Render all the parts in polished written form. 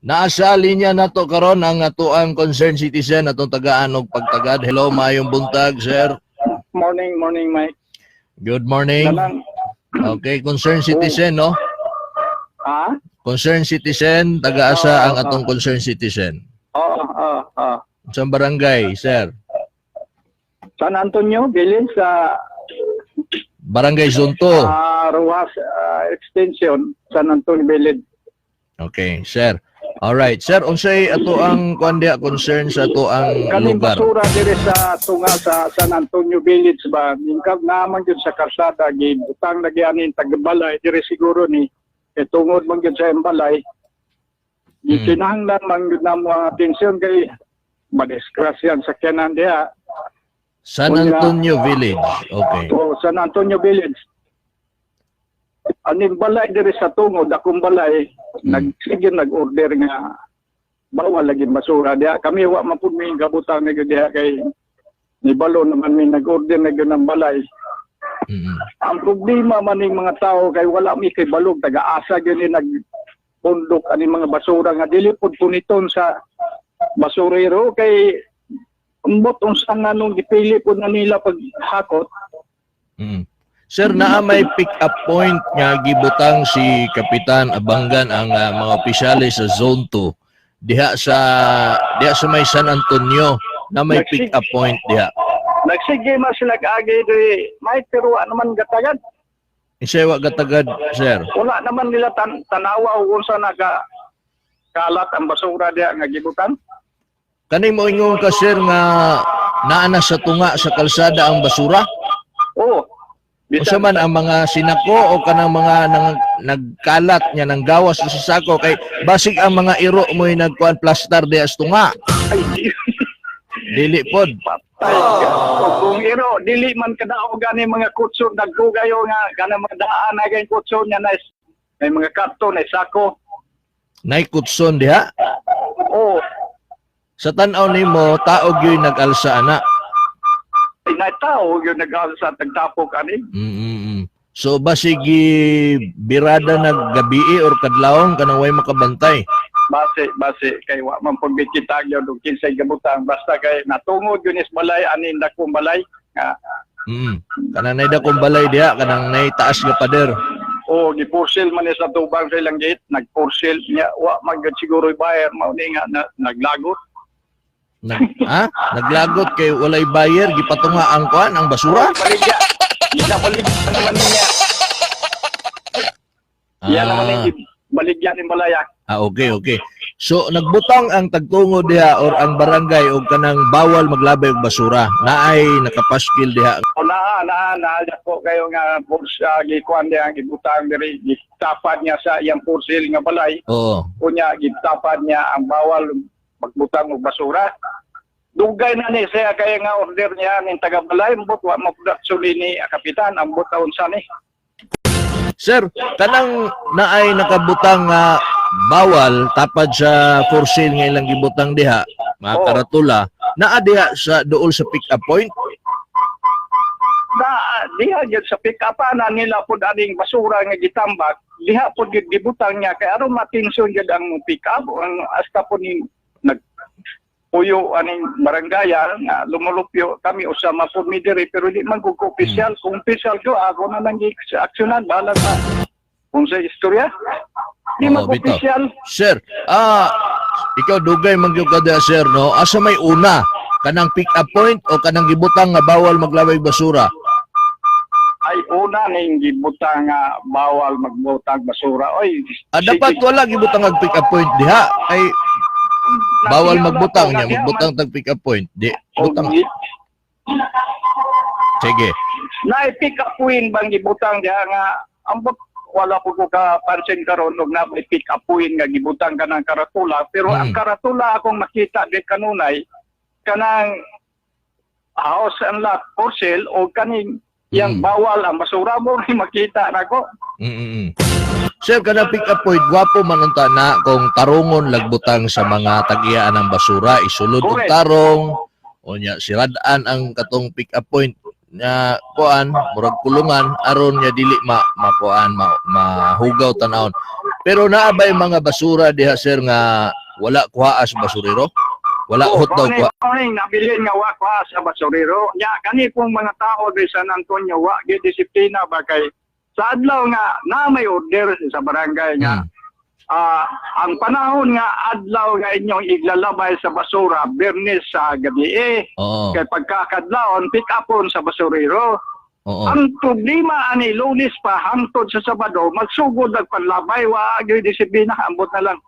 Naa sa linya nato karon ang atoang concerned citizen atong tagaan og pagtagad. Hello, maayong buntag, sir. Morning, morning, Mike. Good morning. Kanang, Okay, concerned citizen, no? Ha? Concerned citizen, taga-asa ang Oo. Atong concerned citizen? Oo. Sa barangay, sir? San Antonio, Village, sa Barangay Zone 2. Roxas Extension, San Antonio Village. Okay, sir. All right, sir, unsay ato ang kuan diha, concern sa ato ang Kaning lugar? Basura diri sa tunga sa San Antonio Village ba, ningkag naman gyud sa karsada, gibutang lagi ani tagabalay diri siguro ni eh, tungod man gyud sa iyang balay. Gikinahanglan man gyud namo ang atensyon kay madisgrasya ang sakyanan diha. San Antonio Village. Okay. O San Antonio Village. Aning balay diri sa tungod, akong balay, nagsige nag-order nga bawal lagi basura diha. Kami wa man pud mi gabutang na gyud diha kay nibalo naman mi nag-order na gyud ng balay. Ang problema man ning mga tao kay wala mi kay balog taga-asa gyud ni nagpundok ani mga basura nga dili pud puniton sa basurero kay ambot unsa nga nung gipili pud na nila paghakot. Sir, naa may pick up point nga gibutang si Kapitan Abanggan ang mga opisyales sa Zone 2 diha sa may San Antonio na may pick up point diha. Nagsige man sila kaagi diri, Mike, pero wa naman gatagad. Unsay wa gatagad, sir? Wala naman nila tanawa og unsa naka kalat ang basura diha nga gibutan. Kani mo ingon ka, sir, nga naa na sa tunga sa kalsada ang basura? Oo. Unsa man ang mga sinako o kanang mga nagkalat niya nang gawas sa sako kay basig ang mga iro mo'y nagkuan plaster diha sa tunga? Ay, Dili pod. Patay ka. O kung iro, dili man kadao gani mga kutso, dagko kayo nga kana mga daan na kay kutso niya na may mga karton na sako. Nay kutson diha. Oo. Sa tan-aw nimo, tao gyud nag-alsa ana? Ay, na tao yun nag-alsa tagtapok ani. So basig birada nag gabii or kadlawon kanang way makabantay. Base base kay wa man pud kita gyud og kinsay gabutang, basta kay natungod yun is balay ani dakong balay nga. Kanang nay dakong balay diha, kanang nay taas nga pader. O gi-for sale man ni sa tubang sa ilang gate, nag-for sale niya, wa man gyud siguro buyer, mao ni nga naglagot. Ha? Naglagot kay walay buyer, gipatunga ang kuan, ang basura. Baligya. Ginabaligya naman niya. Yan naman yung baligya ng balaya. Ah, okay. So nagbutang ang tagtungo diha or ang barangay og kanang bawal maglabay og basura. Naay nakapaskil diha? O naa naa naa ko kayo nga force gikuan diha, gibutang diri, gitapad niya sa iyang for sale nga balay. Unya gitapad niya ang bawal magbutang og basura. Dugay na ni siya kaya nga order niya ning taga balay, ambot wa mapudat ni kapitan, ambot taon sa ni. Sir, kanang naay nakabutang nga bawal tapad sa for sale nga ilang gibutang diha, mga karatula, naa diha sa duol sa pick up point? Na diha gyud sa pick up na nila pud aning basura nga gitambak, diha pud gyud gibutang niya kay aron matinsyon gyud ang pick up, ang hasta pud ni nag puyo aning barangaya nga lumulupyo kami usa ma pud mi diri, pero di man ko opisyal. Kung opisyal ko, ako na lang gi-aksyonan, bahala sa kung sa istorya di man Oo, ko bitaw. opisyal. Sir, ikaw dugay man gyud ka diha, sir, no? Asa may una? Kanang pick up point o kanang gibutang nga bawal maglabay basura? Ay, una ning gibutang nga bawal magbutang basura, oy. Ah, dapat wala gibutang ang pick up point diha. Ay, bawal magbutang niya, magbutang tag pick up point. Di, butang. Sige. Na pick up point bang gibutang diha nga ambot wala ko kapansin karon og na may pick up point nga gibutang kanang karatula, pero ang karatula akong makita di kanunay kanang house and lot for sale o kaning yang bawal ang basura mo ni makita nako. Sir, kanang pick up point, gwapo man unta na kung tarungon lagbutang sa mga tagiyaan ng basura, isulod og tarong, o nya siradaan ang katong pick up point nga kuan, murag kulungan aron nya dili ma makuan ma, mahugaw tanawon. Pero naa bay mga basura diha, sir, nga wala kuhaa sa basurero? Wala Oh, hot daw kuha. mao ning nabilin nga wa kuha sa basurero. Nya kani pong mga tao di San Antonio wa gyud disiplina ba kay sa adlaw nga na may order sa barangay nga ang panahon nga adlaw nga inyong iglalabay sa basura, Biyernes sa gabi eh. Kay pagkakadlawon, pick upon sa basurero. Ang problema ani, Lunes pa hangtod sa Sabado magsugod ang panlabay, wa gyud disiplina, ambot na lang.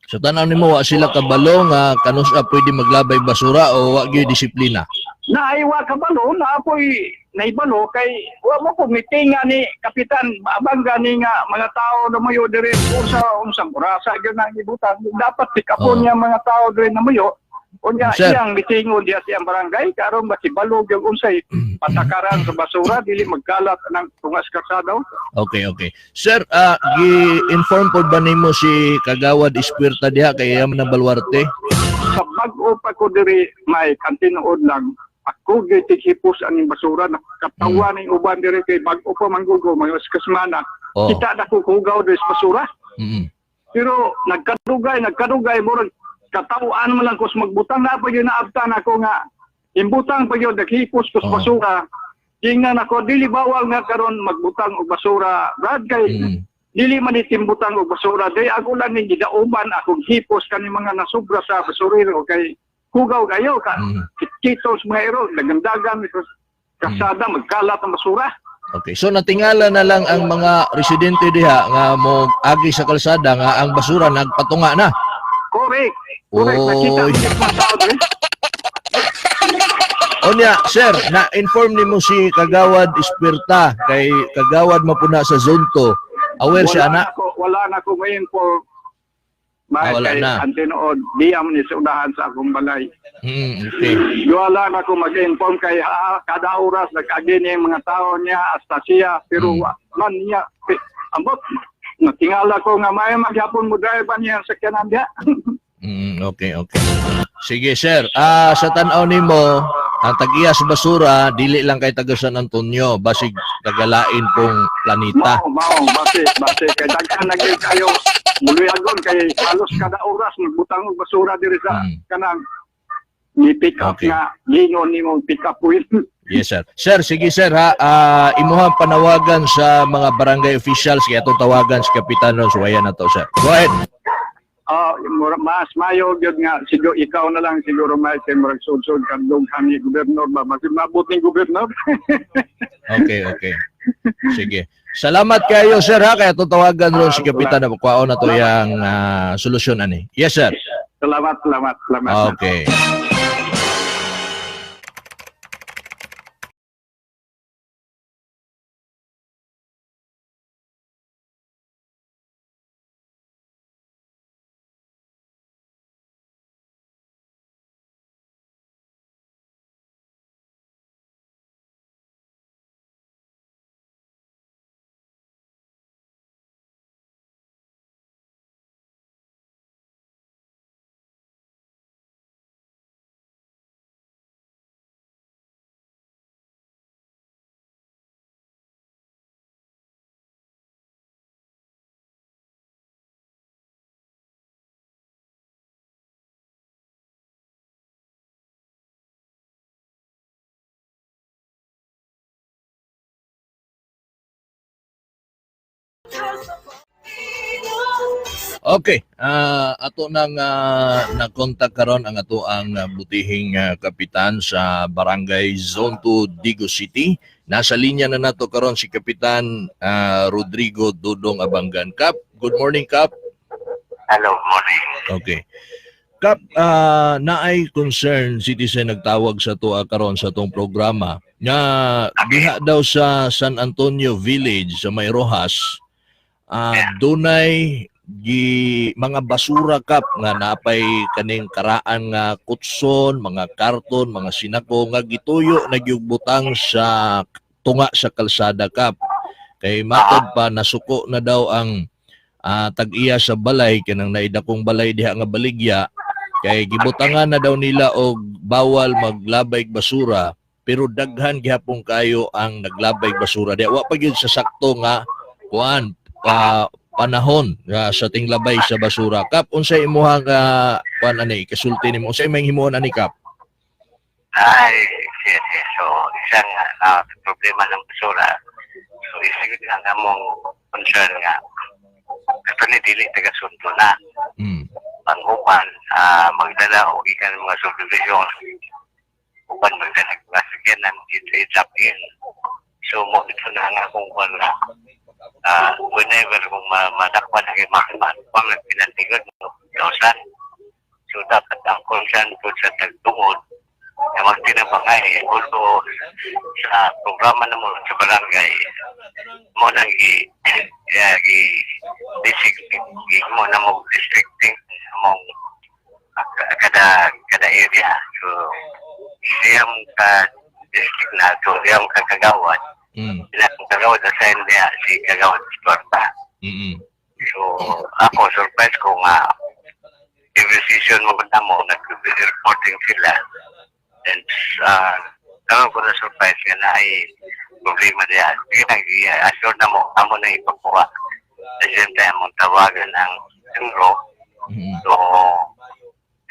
So tan-aw nimo, wa sila kabalo nga kanus-a pwede maglabay basura o wa gyud disiplina? Naay wa kabalo, na apoy naibalo kay wa mo ko meeting nga ni Kapitan Abang gani nga mga tao na muyo diri usa unsang orasa gyud nang ibutang, dapat pick upon niya mga tao diri na muyo unya. Sir. Iyang meetingon diya siyang barangay karon makibalo gyud unsay patakaran sa basura, dili magkalat ng tungas kalsada. Okay. Sir, gi-inform pod ba nimo si Kagawad Espuerta diha kay iya man ang baluarte? Sa bag-o pa ko diri may kantinuod lang ako gyud tighipos ang basura, nakatawa ning uban diri kay bag-o pa manggugo mga kasmana. Kita na ko hugaw diri sa basura. Pero nagkadugay, nagkadugay, murag katawaan man lang ko sa magbutang na pa yun, naabtan ako nga imbutang pa yun, naghipos ko sa basura. Tingnan ako, dili bawal nga karon magbutang og basura, Brad, kay dili man itimbutang og basura. Day ako lang ning gidauban akong hipos kani mga nasubra sa basurero kay hugaw kayo ka kitos mga ero dagandagan kasada magkalat ang basura. Okay. So natingala na lang ang mga residente diha nga mo agi sa kalsada nga ang basura nagpatunga na. Correct. Correct. Nakita Oy. mo yung mga tao diri. Onya, sir, na-inform nimo si Kagawad Espuerta kay Kagawad mapuna sa Zone 2. Aware siya Wala ana? na ko, wala na ko ngayon po. Ah, wala Kay na. ang tinuod, di amo ni sa unahan sa akong balay. Okay. Wala na ko mag-inform kay kada oras nag-agi niya yung mga tao niya hasta siya pero man niya ambot natingala ko nga may maghapon mo drive niya sa sakyanan diha. Okay. Sige, sir. Sa tan-aw nimo, ang tag-iya sa basura dili lang kay taga San Antonio, basig tagalain pong planeta. Mao mao base base kay daghan na gyud kayo muluyagon kay halos kada oras magbutang og basura diri sa kanang ni pick up nga gingon nimo pick up wheel. Yes, sir. Sir, sige sir ha. Imuhang panawagan sa mga barangay officials kaya itong tawagan si Kapitan Ron Suwayan na to, sir. Go ahead. Mas mayo gyud nga siguro ikaw na lang siguro may kay murag sud-sud kadlong ni gobernador ba mas mabot ning gobernador. Okay. Sige. Salamat kayo, sir, ha. Kaya itong tawagan ron si Kapitan na kuwaon na to yung solusyon ani. Yes, sir. Salamat, salamat, salamat. Okay. Okay, ato nang nakontak karon ang ato ang butihing kapitan sa Barangay Zone 2, Digos City. Nasa linya na nato karon si Kapitan Rodrigo Dudong Abanggan. Kap, good morning, Kap. Hello, morning. Okay. Kap, naay concern citizen nagtawag sa tuwa karon sa tong programa nga diha daw sa San Antonio Village sa May Rojas, dunay gi mga basura, Kap, nga napay kaning karaan nga kutson, mga karton, mga sinako nga gituyo na gyud butang sa tunga sa kalsada, Kap. Kay matod pa nasuko na daw ang tag-iya sa balay kanang naidakong balay diha nga baligya kay gibutangan na daw nila og bawal maglabay basura, pero daghan gihapon kayo ang naglabay basura diha, wa pa gyud sa sakto nga kuan. Panahon nga sa tinglabay sa basura. Kap, unsay imuha nga kuan ani kasulti nimo? Unsay may himuon ani, Kap? Ay, yes. So, isang problema ng basura. So, isa yun ang among concern nga. Ito ni dili taga-sundo na. Ang upan, magdala o ikan mga subdivision. Upan magdala mga sakyanan, i-drop in. So, mo ito na nga kung kuan nga. Whenever kung madakpan ang makima, kung nagpinantigod, thousand. So, dapat ang concern po sa tagtungod na magtinabangay. Although, sa programa namo sa barangay, mo nang i yeah, i designate mo na mo districting among kada kada area. So, siyam ka district na to, siyam ka kagawad. Sila kang kagawad assign niya si Kagawad Estuarta. So, ako, surprise ko nga, every season mo na mo, nag-reporting sila. And, karon ko na surprise nga na ay problema niya. Sige nag i-assure na mo, amo na ipakuha. At the same time, among tawagan ang Singro. So,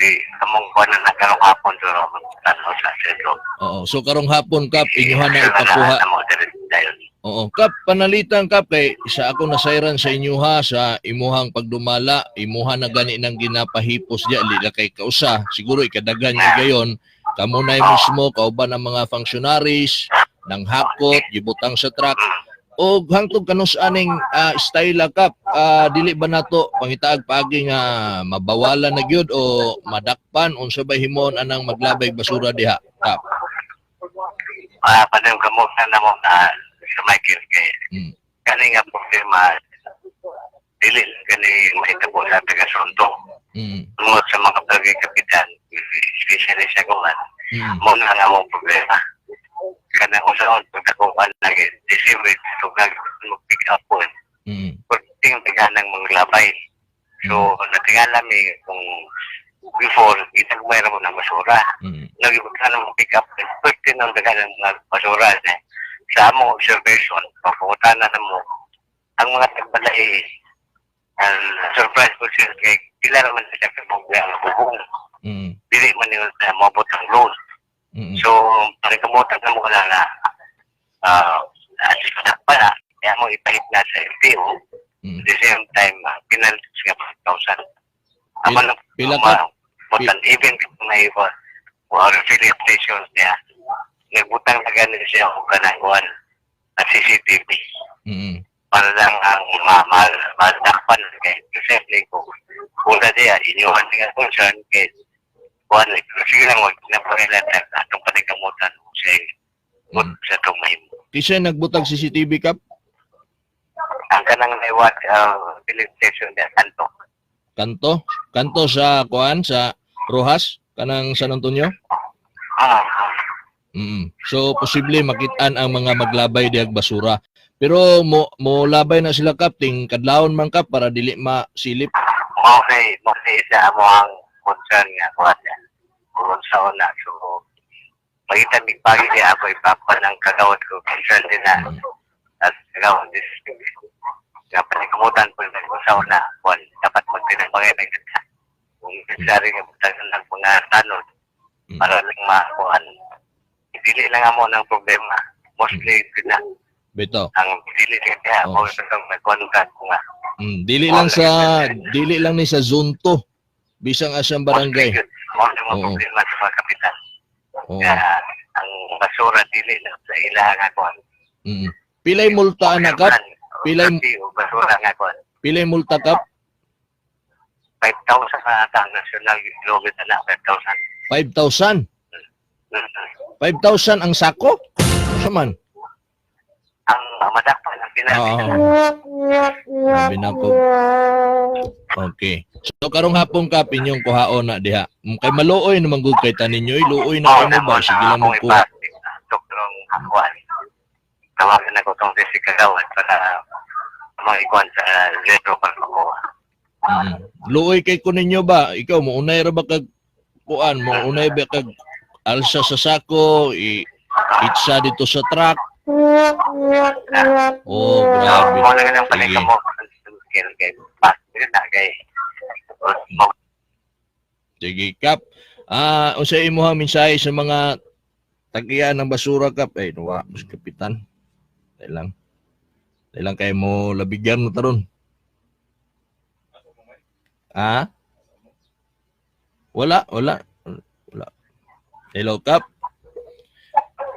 di, among kuha na nagkarong hapon, so, among tanaw sa Sentro. Oo. So karong hapon, Kap, inyuhan na ipakuha. Na mo, dayon. Oo. Kap, panalitan, Kap, kay sa ako nasayran sa inyuha sa imuhang pagdumala, imuha na gani nang ginapahipos diya di kay kausa. Siguro ikadagan niya gayon. Kamo na mismo kauban ang mga functionaries ng hakot, gibutang sa truck. O hangtod kanus aning style, Kap, dili ba nato pangitaag paagi nga mabawalan na gyud o madakpan, unsa bay himon anang maglabay basura diha, Kap? Padang kamutan na mo na sa Michael kay kani nga problema dili lang kani mahitabo sa taga Sonto. Tungod sa mga barangay kapitan, especially sa kuan, mo na nga mong problema. Kanang usaon pagkakuan lagi, December, so nag mag-pick up po. Pagting ng mga labay. So, natingala mi kung before, itagmay ra mo ng basura. Nagibutang ng pick up, pwede nang daghan ng mga basura. Eh. Sa among observation, pagpunta na mo, ang mga tagbalay, ang surprise ko siya, kay pila naman sila sa mga ang bubong. Dili man yun sa mabot ang load. So, parikamutan na mo ka na uh, pala, kaya mo ipahit na sa LTO, at the same time, penalties nga 5,000. Ama lang, Pila ka? Butan, even kung may iba, or filling station niya, nagbutang na ganun siya o kanang kuwan, at CCTV para lang ang madakpan kay siyempre kung una diya inyuhan nga concern kay kuwan sige lang wag na pangilan atong panikamutan sa sa itong mahimo. Kinsa nagbutag CCTV, Kap? Ang kanang naiwat filling station niya kanto. Kanto? Kanto sa kuan sa Rojas kanang San Antonio? Ah. So posible makitaan ang mga maglabay diag basura. Pero mo mo labay na sila, Kap, ting kadlawon man, Kap, para dili masilip. Mo kay isa mo ang concern nga kuwan niya kung sa una, so makita mig pagi niya ako ipapa ng kagawad ko concern din na at kagawad this nga panikamutan po yung sa una kuwan dapat magtinabangay ng ganda kung necessary nga butang ng mga tanod para lang makuan dili lang amo ng problema mostly na Bitaw. Ang dili kaya mo sa nagkuan ka nga. Dili lang ni sa Zone 2. Bisang asang barangay. Mo mga problema sa mga kapitan. Kaya ang basura dili lang sa ila nga kuan. Pilay multa na, Kap? Basura nga kuan. Pilay multa, Kap? 5,000 na ata ang national global na 5,000. 5,000. 5,000 ang sako? Sa man? Ang madakpan ang pinali. Oo. Sabi na ko. Okay. So karong hapon, Kap, inyong kuhaon na diha. Kay maluoy naman gud kay taninyo, luoy na kamo ba? Sige lang mo kuha. Doktorong kuan. Tawagan ako tong si Kagawad para mga ikuan sa zero para makuha. Luoy kay ko ninyo ba? Ikaw mo unay ra ba kag kuan, mo unay ba kag alsa sa sako, i itsa dito sa truck? Oh, grabe. Mo na ganang Sige. panikamutan. i-tackle kay possible na kay Sige, Kap. Unsa imo mensahe sa mga tag-iya ng basura, Kap? Eh, nuwa, mas kapitan. Dahil lang. Dahil lang kayo mo labigyan mo taron. Ah? Wala, wala. Wala. Hello, Kap.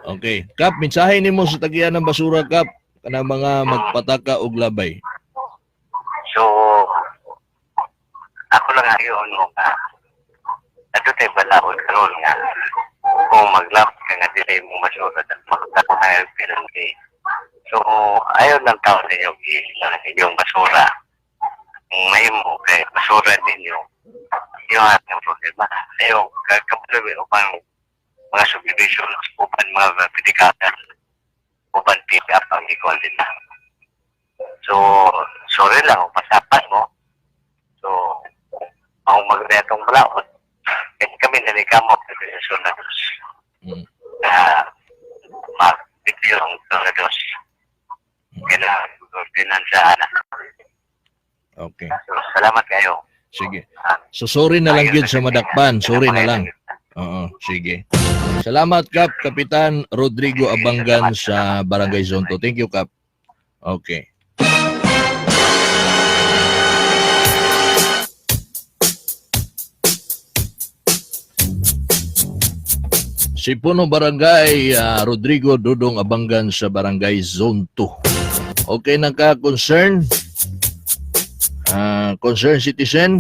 Okay. Kap, mensahe nimo sa tag-iya ng basura, Kap. Kanang mga magpataka og labay. So ako lang ayon mo nga adto tay balaod karon nga kung maglap ka nga dili mo masulod at magtako na yung penalty. So ayaw ng tao ninyo ang inyong basura. Kung may mo kay basura ninyo, yung ating problema. Ayaw, kagkabalo upang mga subdivision, upan mga pidikatan, upan pick up ang ikaw nila. So, sorry lang, pasapan mo. So, ang magretong balaod, kasi kami nalikamo sa desisyon na dos. Na mag-review ang na dos. Kailangan ordinansa na. Okay. So, salamat kayo. Sige. So sorry na lang yun sa madakpan. Sorry na lang. Oo, sige. Salamat, Kap. Kapitan Rodrigo Abanggan sa Barangay Zone 2. Thank you, Kap. Okay. Si Puno Barangay Rodrigo Dudong Abanggan sa Barangay Zone 2. Okay na ka, concern? Concern citizen?